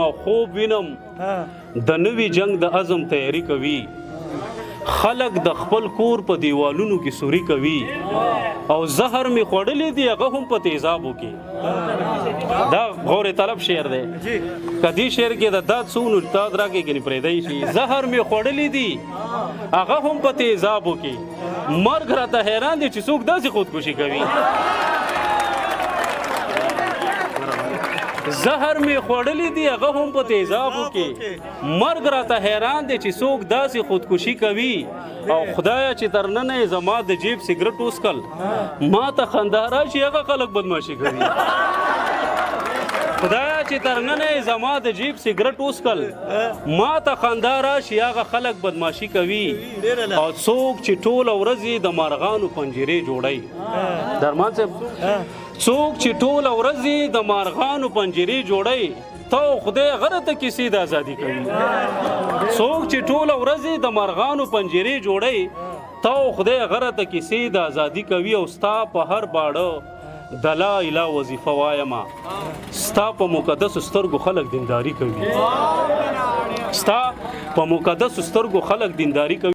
او خوب وینم، د نوي جنگ د عزم تیاری کوي. خلک د خپل کور په دیوالونو کې سوري کوي، او زهر می خوړلې دي هغه هم په تیزابو کې. دا غور طلب شعر دی. کدی شعر کې د داد سونو تا درکې کې پرې دی شي. زهر می خوړلې دي هغه هم په تیزابو کې، مرګ راته حیران دي چې څوک داسې خودکشي کوي. زهر می خوړلې دي هغه هم په تیزابو کې، مرګ راته حیران دی چې څوک داسې خودکشي کوي. او خدایا چې تر ننه یې زما د جیب سګرټ وڅکل، ما ته خندا راشي هغه خلک بدماشي کوي. خدایا چې تر ننه یې زما د جیب سګرټ وڅکل، ما ته خندا راشي هغه خلک بدماشي کوي. او څوک چې ټوله ورځ یې د مارغانو پنجرې جوړوي، درمان صاحب، څوک چې ټوله ورځ یې د مارغانو پنجرې جوړوي، ته خدای غره ته کیسې د ازادي کوي. څوک چې ټوله ورځ یې د مارغانو پنجرې جوړوي، ته خدای غره ته کیسې د ازادي کوي. او ستا په هر باړه د لا اله وظیفه وایم، ستا په مقدسو سترګو خلک دینداري کوي، ستا په مقدسو سترګو خلک دینداري کوي.